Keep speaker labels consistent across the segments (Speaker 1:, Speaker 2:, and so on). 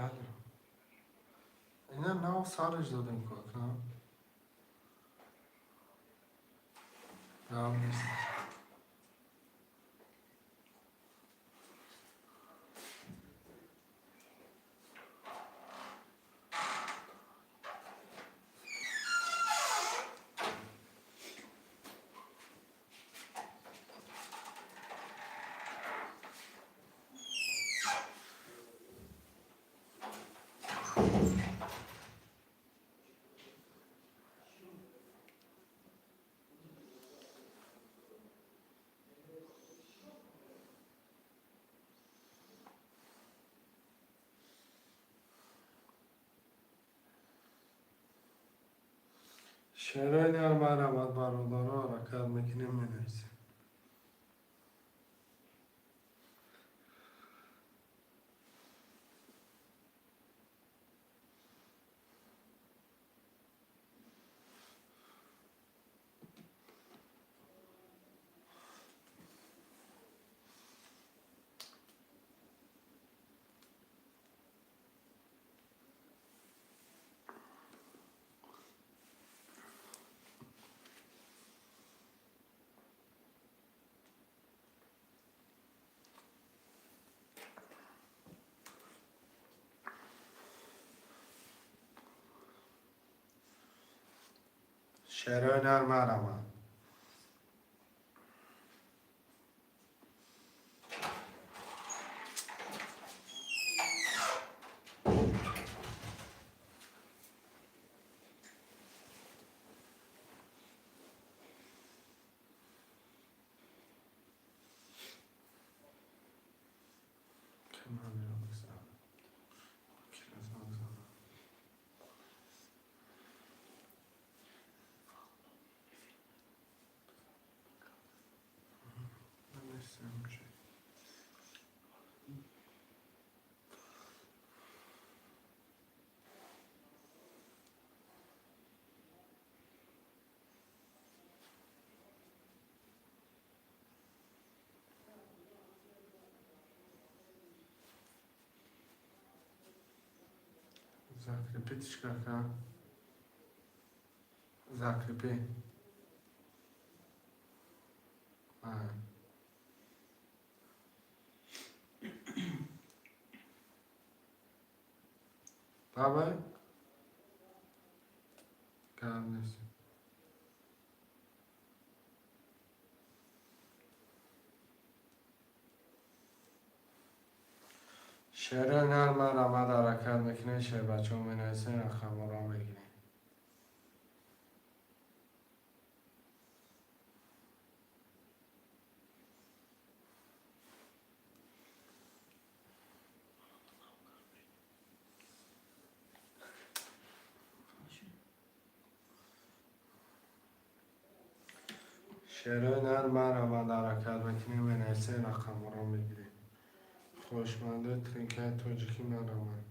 Speaker 1: Алло. Ина нав сараш додем ку ака. Гап нест. Шерои нар марҳамат, бародаро, ҳаракат мекунем, менависем. Шерои нар марҳамат. Закрепить кака. Закрепи. А. Давай. Гап нест. Шерои нар марҳамат, ҳаракат мекунем, шербачаҳо менависем, рақамҳоро мегирем. Шерои нар марҳамат, ҳаракат мекунем, менависем, рақамҳоро мегирем. Хоҳишмандои тринкаи тоҷикӣ, марҳамат.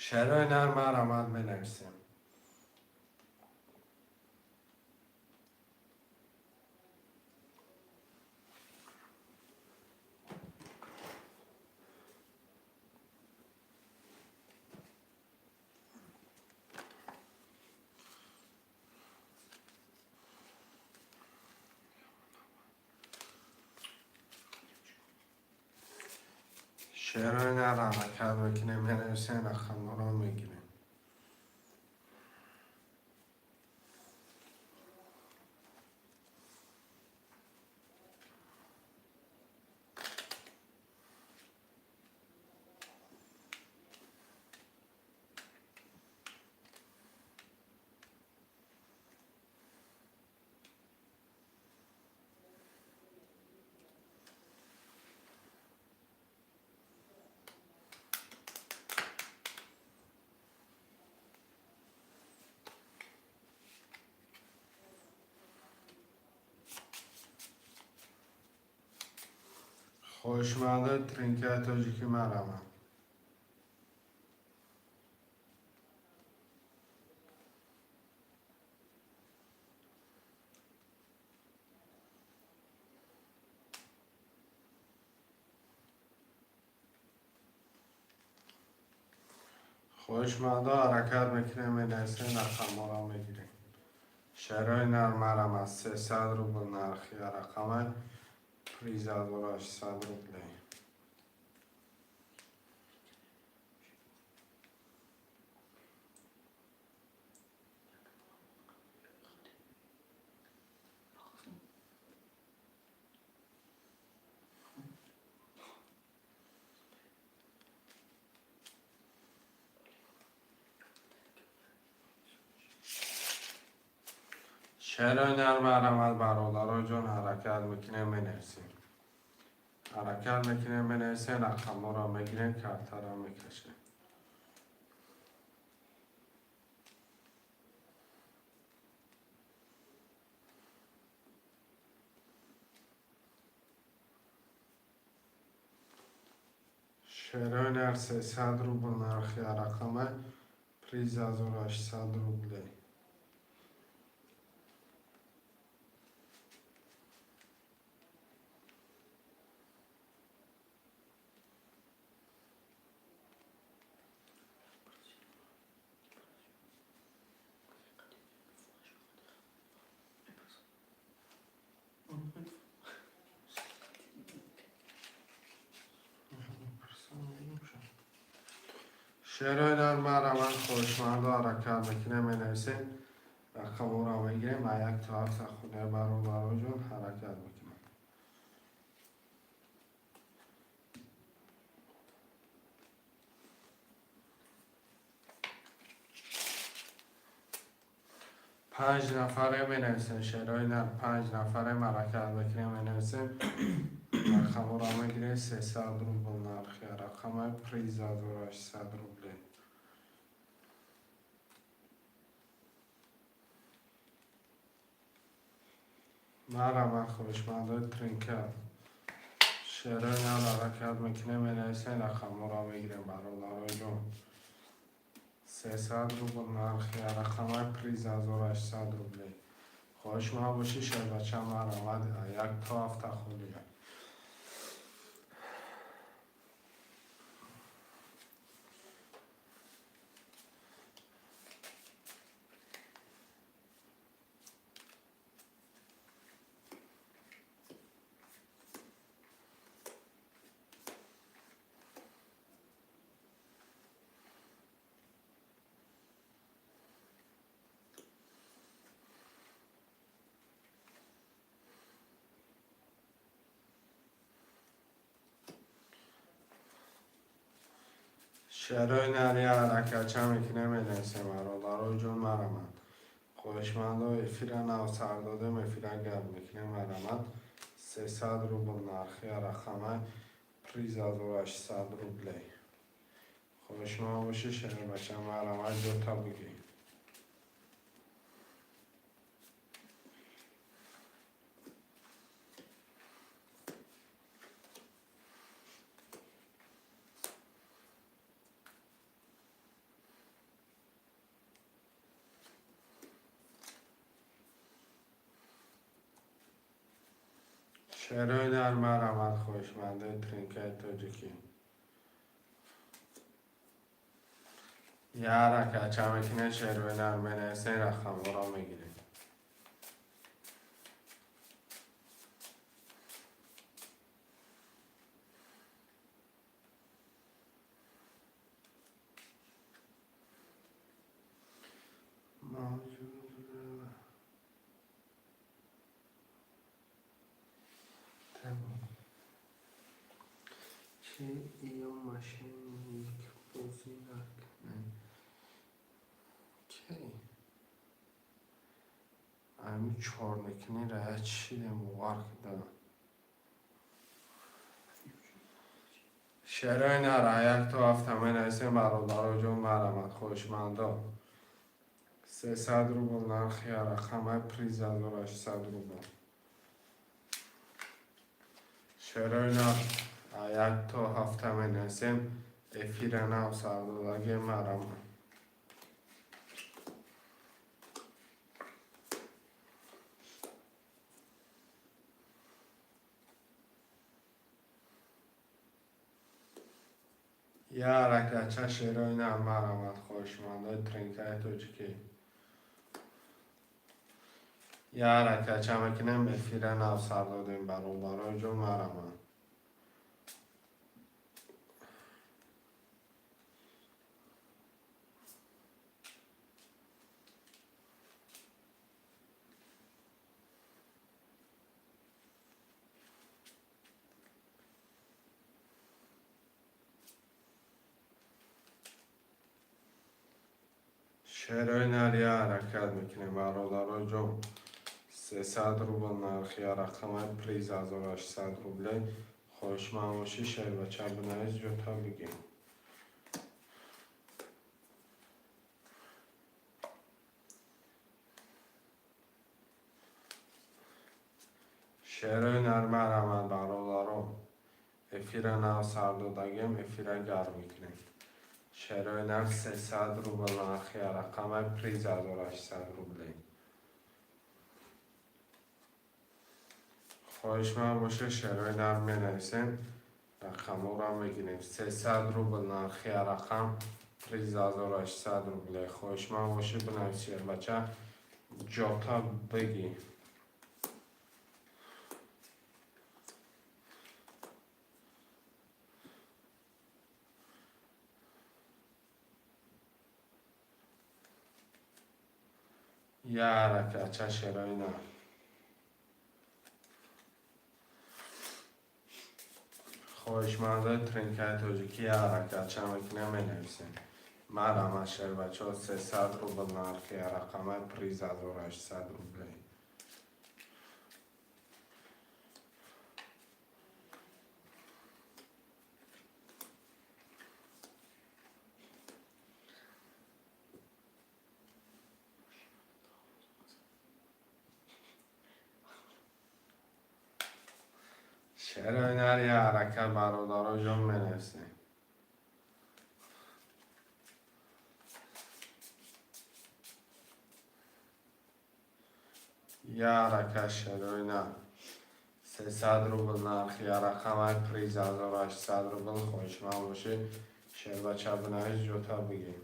Speaker 1: Шерои нар марҳамат, менависем. Шерои нар ҳаракат мекунем, менависем, рақамҳоро мегирем. Хоҳишмандои тринкаи тоҷикӣ, марамад. Хоҳишмандо, ҳаракат мекунем, менависем, рақамҳоро мегирем. Шерои нар, марамад, 300 рубл нархи рақамай, приз 1800 рублей. Шерои нар, марамад, бародаро ҷон, ҳаракат мекунем, менависем, ҳаракат мекунем, менависем, рақамҳоро мегирем, картаро мекашем. Шерои нар, 300 рубл нархи рақамай, приз 1800 рублей. Шерои нар, марамад, хоҳишмандо, ҳаракат мекунем, менависем, рақамҳоро мегирем, а як то ҳафта хуне, бародаро ҷон, ҳаракат мекунем. Панҷ нафаре менависем, шерои нар, панҷ нафаре, ҳаракат мекунем, менависем, рақамҳоро мегирем. 300 рубл нархи рақамай, приз 1800 рублей. Марамад, хоҳишмандои тринка, шерои нар, ҳаракат мекунем, менависем, рақамҳоро мегирем, бародаро ҷон. 300 рубл нархи рақамай, приз 1800 рублей. Хоҳишманд бошӣ, шербача, марамад, як то ҳафта холия. Шерои нар, я ҳаракатча мекунем, менависем, бародаро ҷон, марамад. Хоҳишмандо, эфира нав сар додем, эфира гап мекунем, марамад. 300 рубл нархи рақамай, приз 1800 рублей. Хоҳишманд бошӣ, шербача, марамад, ҷота бигӣ. Шерои нар, марамад, хоҳишмандаи тринкаи тоҷикӣ. Я ҳаракатча мекунем, шерои нар, менависем, рақамҳоро мегирем. Мавҷуд. Тамом. Чи ё мошенник бозӣ накунем? Кей? Ами чорнекунира я чидем, бовар кардам. Шерои нара, як то ҳафта менависем, бародаро ҷон, марамад, хоҳишмандо. 300 рубл нархи рақамай, приз 1800 рубл. Шерои нар. Як то ҳафта менависем. Эфира нав сардодаги, марама. Я ҳаракатча, шерои нар, марамад, хоҳишмандои тринкаи тоҷикӣ. Я ҳаракатча мекунем, эфира нав сар додем, бародарои ҷон, марамад. Шерои нар, я ҳаракат мекунем, бародарои ҷон. 300 рубл нархи рақамай, приз 1800 рублей. Хоҳишманд бошӣ, шербача бинавис, ҷота бигир. Шерои нар, марамад, бародаро. Эфира нав сар додагем, эфира гарм мекунем. Шерои нар, 300 рубл нархи рақамай, приз 1800 рублей. Хоҳишманд боша, шерои нар менависем, рақамҳоро мегирем. 300 рубл нархи рақам, приз 1800 рублей. Хоҳишманд бошӣ, бинавис, шербача, ҷота бигӣ. Я ҳаракатча, шерои нар. Хоҳишмандои тринкаи тоҷикӣ, я ҳаракатча мекунем, менависем. Марама, шербачаҳо, 300 рубл нархи рақамай, приз 1800 рублей. Шерои нар, я ҳаракат, бародаро ҷон, менависем. Я ҳаракат, шерои нар. 300 рубл нархи рақамай, приз 1800 рубл. Хоҳишманд бошӣ, шербача бинавис, ҷота бигир.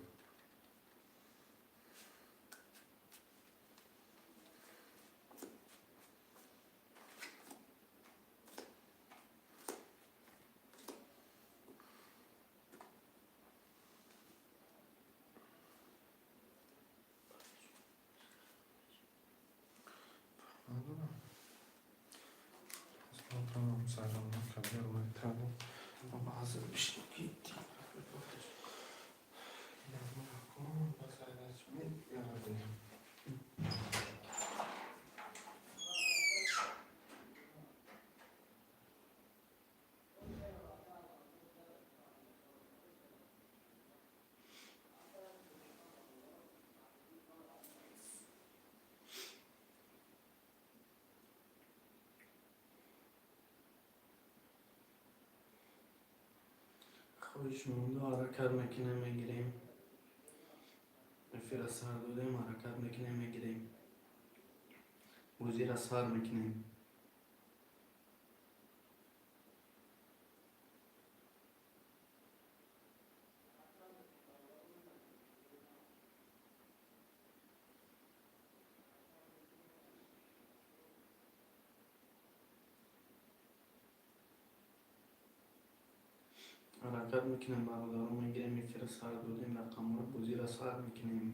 Speaker 2: Хоҳишмандо, ҳаракат мекунем, мегирем. Эфира сар додем, ҳаракат мекунем, мегирем. Бозира сар мекунем. Ҳаракат мекунем, бародаро, мегирем. Эфира сар додем, рақамҳоро, бозира сар мекунем.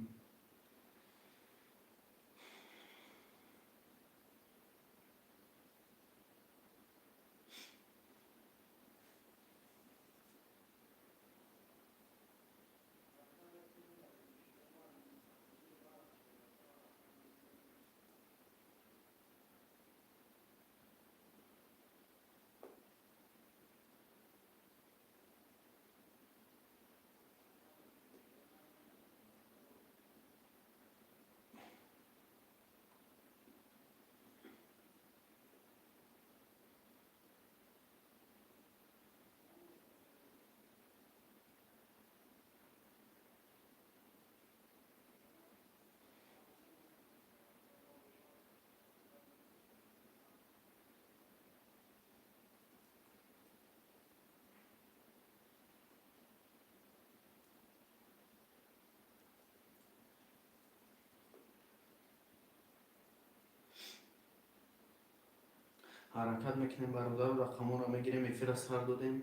Speaker 2: Ҳаракат мекунем, бародару, рақамҳоро мегирем, эфира сар додем.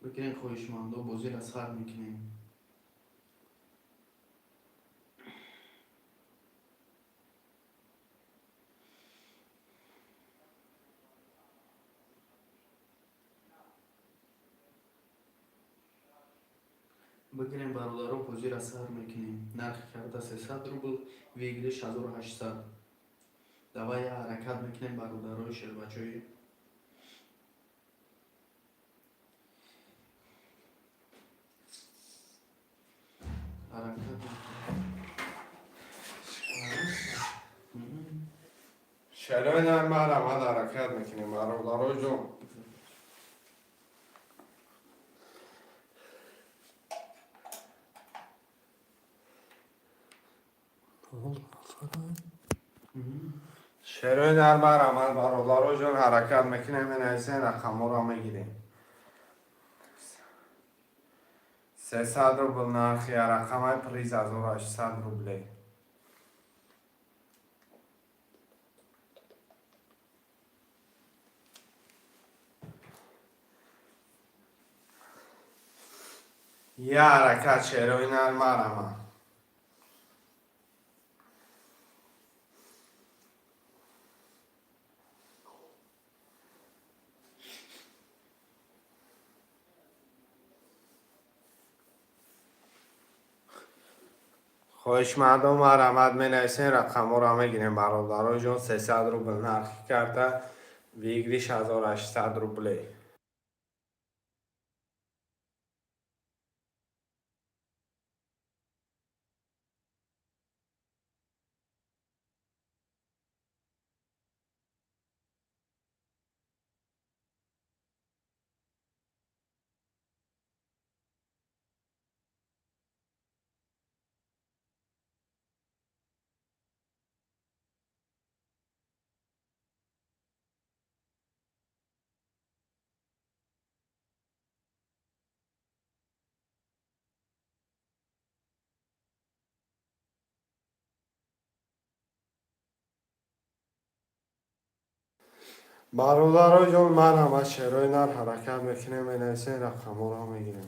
Speaker 2: Бигирем, хоҳишмандо, бозиро сар мекунем. Бигирем, бародаро, бозиро сар мекунем. Нархи карта 300 рубл, выигрыш 1800. Давай, ҳаракат мекунем, бародарои шербачои. Ҳаракат мекунем.
Speaker 1: Шерои нар, марҳамат, ҳаракат мекунем, бародарои ҷон. Шерои нар, марҳамат, бародарои ҷон, ҳаракат мекунем, менависем, рақамҳоро мегирем. 300 рубл нархи рақамаи, приз 1800 рублей. Я ҳаракат, шерои нар, марҳамат. Хоҳишмандон, марҳамат, менависем, рақамҳоро мегирем, бародарои ҷон. 300 рубл нархи карта, выигрыш 1800 рублей. Бародарои ҷон, марҳамат, шерои нар, ҳаракат мекунем, менависем, рақамҳоро мегирем.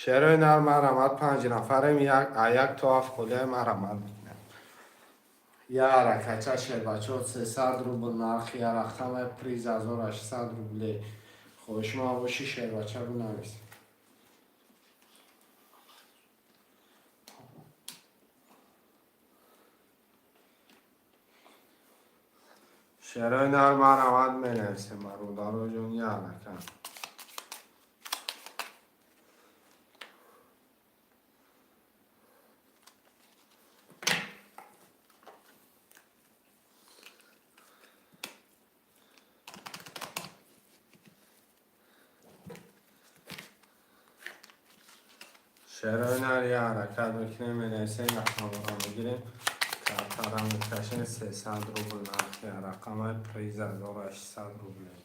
Speaker 1: Шерои нар, марҳамат, панҷ нафарем, як то ҳафт холия, марҳамат мекунем. Я ҳаракатча, шербачо, 300 рубл нархи рақами, приз 1800 рублей. Хоҳишманд бошӣ, шербача, бинавис. Шерои нар, марҳамат, менависем, бародаро ҷон, я ҳаракат. Шерои нар, я ҳаракат мекунем, менависем, рақамҳоро мегирем, картара мекашем. 300 рубл нархи рақамаи, приз 1800 рублей.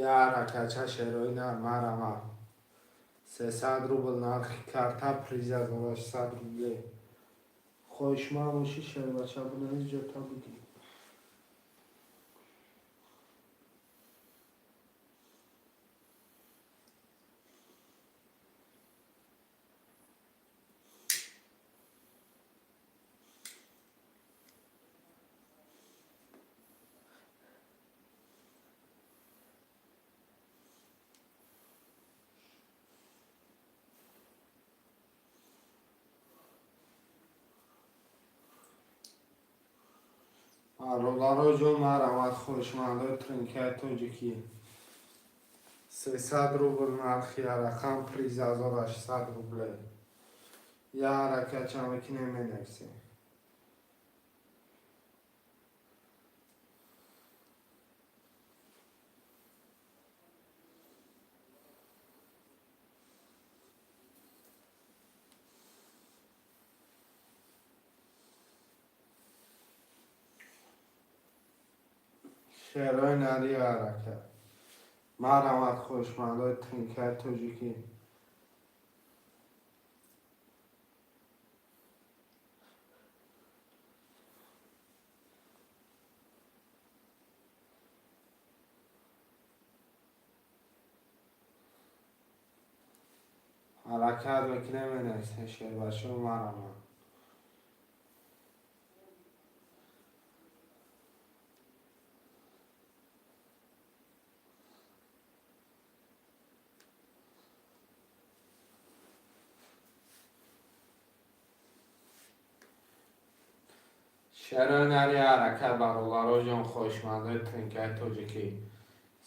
Speaker 1: Я ҳаракатча, шерои нар, марама. 300 рубл нархи карта, приз 1800 рубле. Хоҳишманд бошӣ, шербача, бинавис, ҷота бигир. Бародаро ҷон, марҳамат, хоҳишмандои тринкаи тоҷикӣ. 300 рубл нархи рақам, приз 1800 рубле. Я ҳаракатча мекунем, менависем. Шерои нари, ҳаракат. Марҳамат, хоҳишмандои тринкаи тоҷикӣ. Ҳаракат мекунем, менависем, шербачао, марҳамат. Шерои нари, ҳаракат, бародаро ҷон, хоҳишмандои тринкаи тоҷикӣ.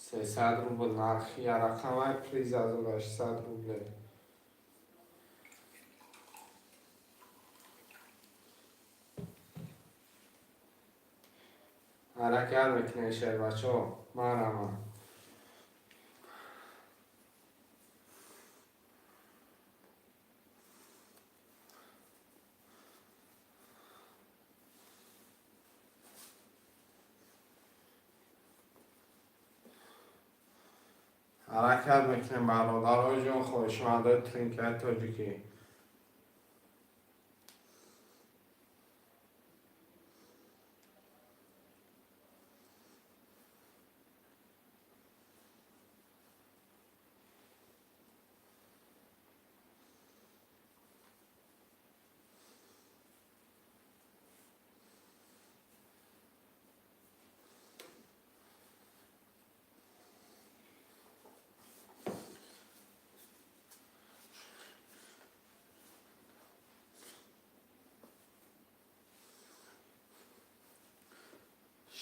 Speaker 1: 300 рубл нархи рақамай, приз 1800 рубле. Ҳаракат мекунем, шербачао, марҳамат. Ҳаракат мекунем, бародаро ҷон, хоҳишмандои тринкаи тоҷикӣ.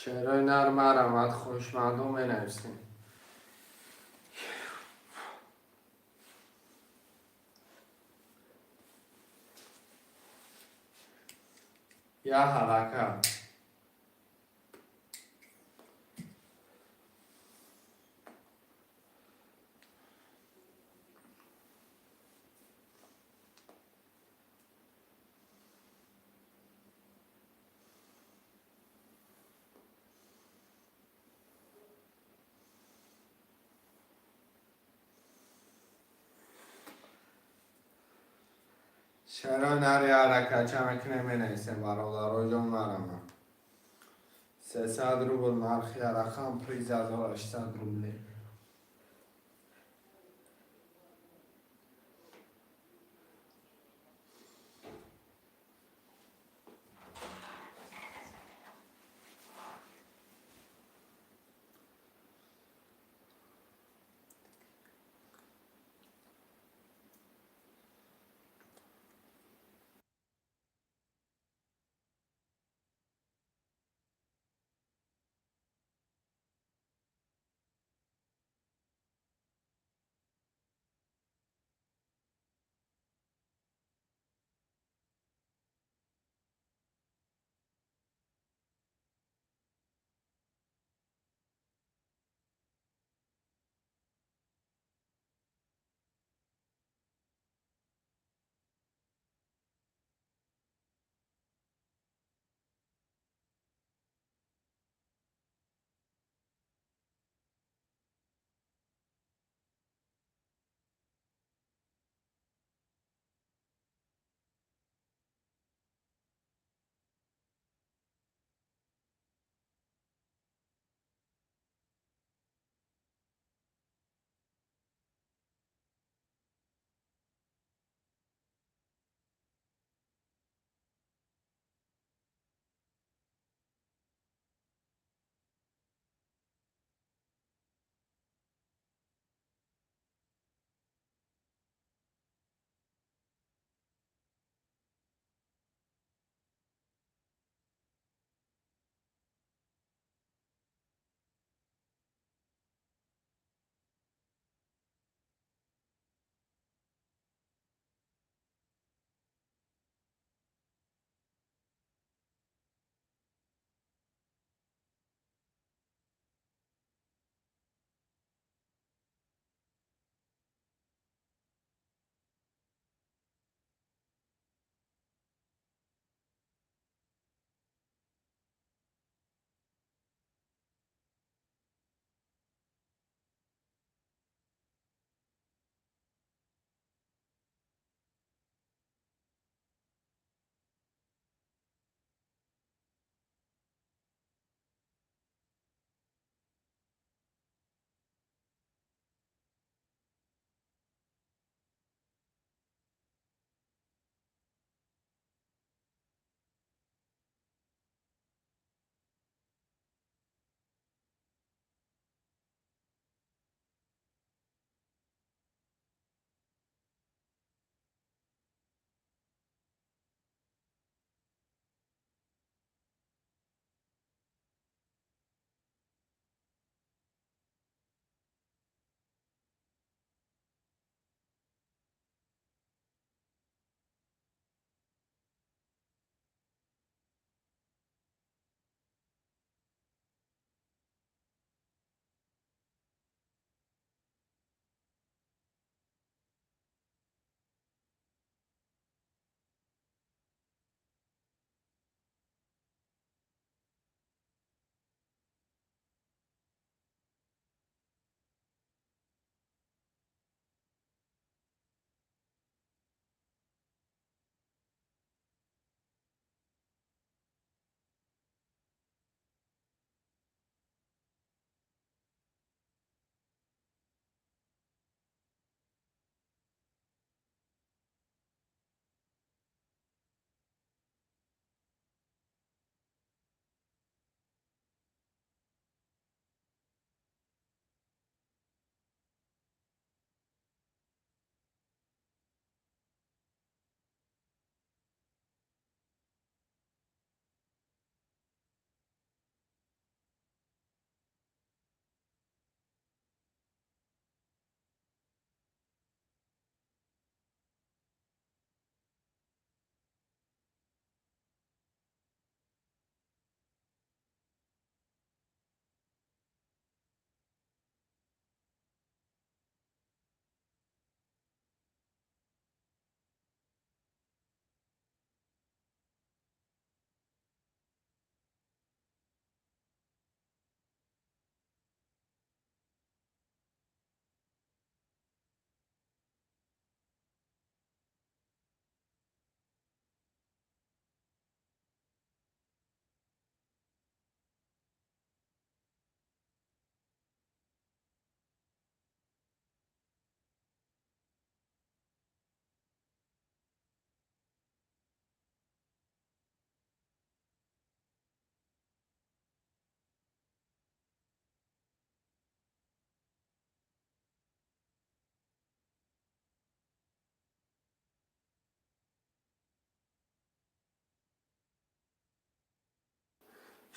Speaker 1: Шерои нар, марҳамат, хоҳишмандо, менависем. Я ҳаракат. Шерои нари, ҳаракатча мекунем, менависем, бародаро ҷон, марҳамат. 300 рубл нархи рақам, приз 1800 рубле.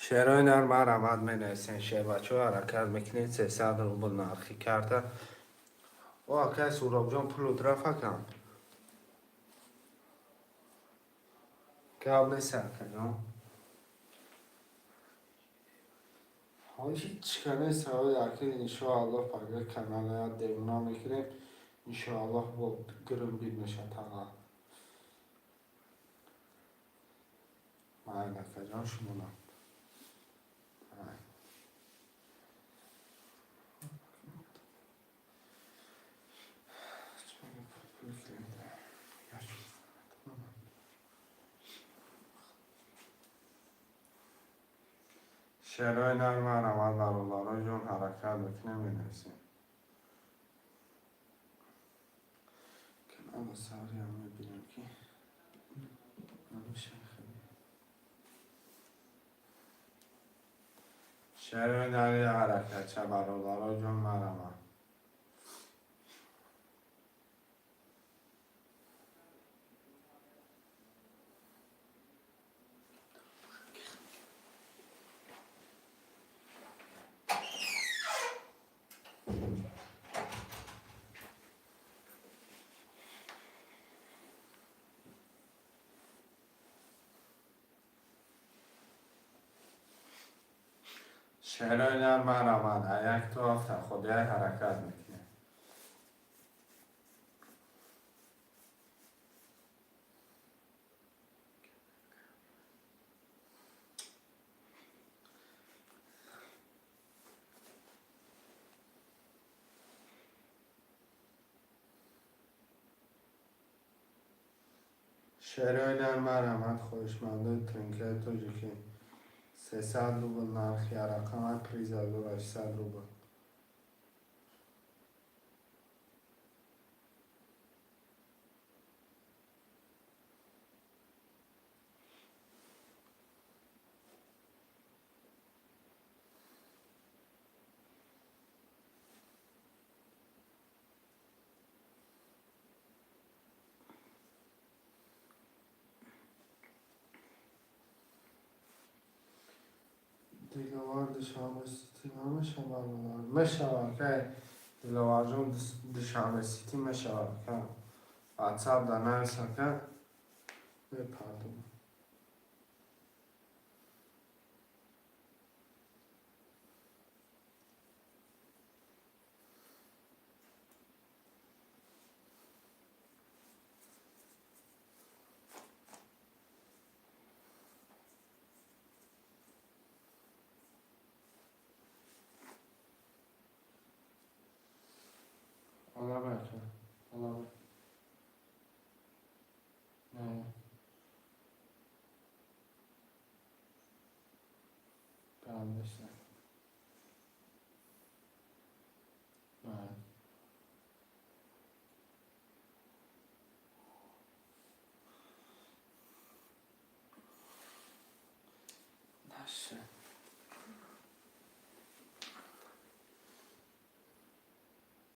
Speaker 1: Шерои нар марҳамат, менависен, шербачаҳо, ҳаракат мекунед. 300 рубл нархи карта. О, акай Суробҷон, пулут рафт, акам. Гап нест, акаҷон, ҳеҷ ка нест. Аки, иншоаллоҳ, пага канала девона мекунем, иншоаллоҳ, бо гирм бид мешад таға. Майли, акаҷон, шумонам. Шерои нар марҳамат, бародаро ҷон, ҳаракат мекунем, менависем. Канала сариам мебинем, ки намешава. Шерои нари ҳаракатча, бародаро ҷон, марҳамат. Шерои нар марҳамат, як то ҳафта худияй ҳаракат мекунем. Шерои нар марҳамат, хоҳишмандои тринкаи тоҷикӣ. 300 рубл нархи рақама, приз 1800 рубл. Диловар, Душанбе Сити намешавад, мешавад, кай, Диловарҷон, Душанбе Сити мешавад, ка. Ватсап да навис, ака, мепардум.